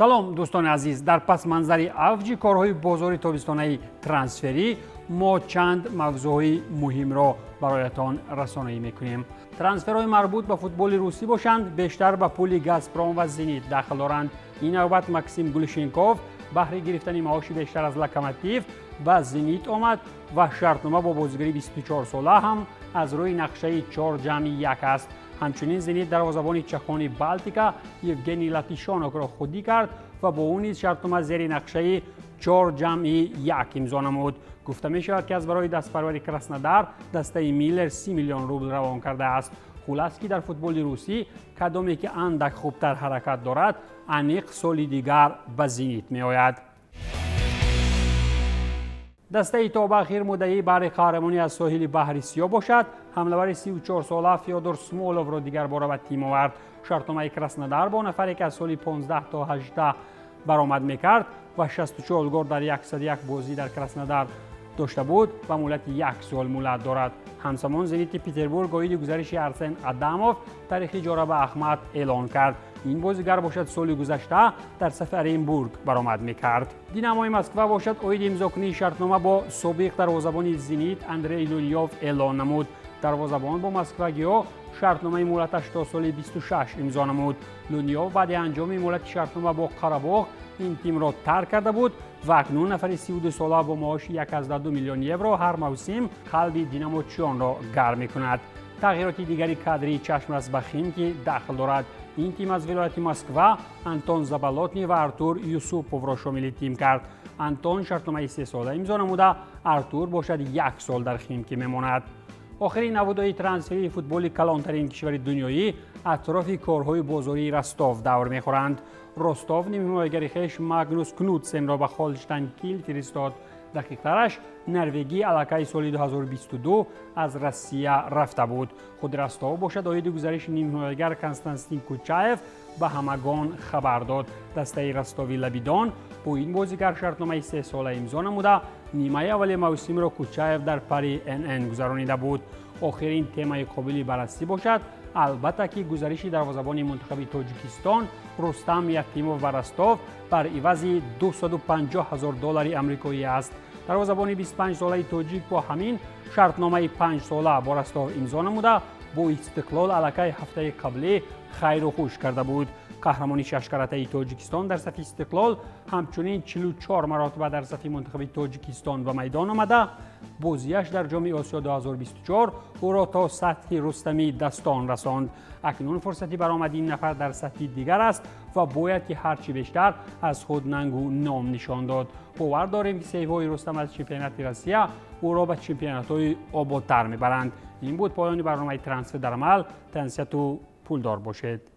Салом, дӯстони азиз. Дар пасманзари авҷи корҳои бозори тобистонаи трансферӣ мо чанд мавзӯъҳои муҳимро бароятон расонаӣ мекунем. Трансферҳои марбут ба футболи русӣ бошанд, бештар ба пули «Газпром» ва «Зенит» дахл доранд. Ин навбат Максим Глушенков баҳри гирифтани маоши бештар аз «Локомотив» ба «Зенит» омад ва шартнома бо бозигари 24сола ҳам аз рӯи нақшаи 4+1 аст. Ҳамчунин «Зенит» дарвозабони чахони «Балтика» Евгений Латишонокро худӣ кард ва бо ӯ низ шартнома зери нақшаи 4+1 имзо намуд. Гуфта мешавад, ки аз барои дастпарвари «Краснодар» дастаи Миллер 30 миллион рубл равон кардааст. Хулас, ки дар футболи русӣ кадоме ки андак хубтар ҳаракат дорад, аниқ соли дигар ба «Зенит» меояд. Дастаи то ба ахир муддаии баҳри қаҳрамонӣ аз соҳили Баҳри Сиёҳ бошад, ҳамлавари 34сола Фёдор Смоловро дигарбора ба тим овард. Шартномаи «Краснодар» бо нафаре, ки аз соли 15 то 18 баромад мекард ва 64 гол дар 101 бозӣ дар «Краснодар» дошта буд, ба муҳлати як сол муҳлат дорад. Ҳамзамон «Зенити Петербург» оиди гузариши Арсен Адамов таърихи иҷора ба «Ахмат» эълон кард. Ин бозигар бошад, соли гузашта дар сафи «Оренбург» баромад мекард. «Динамои Москва» бошад, оиди имзокунии шартнома бо собиқ дарвозабони «Зенит» Андрей Лунёв эълон намуд. Дарвозабон бо москвагиҳо шартномаи муҳлаташ то соли 26 имзо намуд. Лунёв баъди анҷоми муҳлати шартнома бо «Қарабоғ» ин тимро тарк карда буд ва акнун нафари 32сола бо маоши 1,2 миллион евро ҳар мавсим қалби динамочиёнро гарм мекунад. Тағйироти дигари кадрии чашмрас ба «Химки» дахл дорад. Ин тим аз вилояти Москва Антон Заболотний ва Артур Юсуповро шомили тим кард. Антон шартномаи сесола имзо намуда, Артур бошад, як сол дар «Химки» мемонад. Охирин навудои трансферии футболи калонтарин кишвари дунёӣ атрофи корҳои бозории «Ростов» давр мехӯранд. «Ростов» нимҳимоягари хеш Магнус Кнутсенро ба «Холштайн Кил» фиристод. Дақиқтараш, норвегӣ аллакай соли 2022 аз Россия рафта буд. Худи «Ростов» бошад, оиди гузариши нимҳимоягар Константин Кучаев ба ҳамагон хабар дод. Дастаи Ростови лабидон бо ин бозигар шартномаи сесола имзо намуда. Нимаи аввали мавсимро Кучаев дар пари НН гузаронида буд. Охирин темаи қобили баррасӣ бошад, албатта ки, гузариши дарвозабони мунтахаби Тоҷикистон Рустам Ятимов ба «Ростов» бар ивази 250 ҳазор доллари амрикоӣ аст. Дарвозабони 25солаи тоҷик бо ҳамин шартномаи панҷсола бо «Ростов» имзо намуда, бо «Истиқлол» аллакай ҳафтаи қаблӣ хайру хуш карда буд. Қаҳрамони шашкаратаи Тоҷикистон дар сафи «Истиқлол» ҳамчунин 44 маротиба дар сафи мунтахаби Тоҷикистон ба майдон омада, бозиаш дар Ҷоми Осиё 2024 ӯро то сатҳи Рустами Дастон расонд. Акнун фурсати баромади ин нафар дар сатҳи дигар аст ва бояд ки ҳарчи бештар аз худ нангу ном нишон дод. Бовар дорем, ки сейвҳои Рустам аз чемпионати Россия ӯро ба чемпионатҳои ободтар мебаранд. Ин буд поёни барномаи «Трансфер дар амал». Тансиҳату пулдор бошед.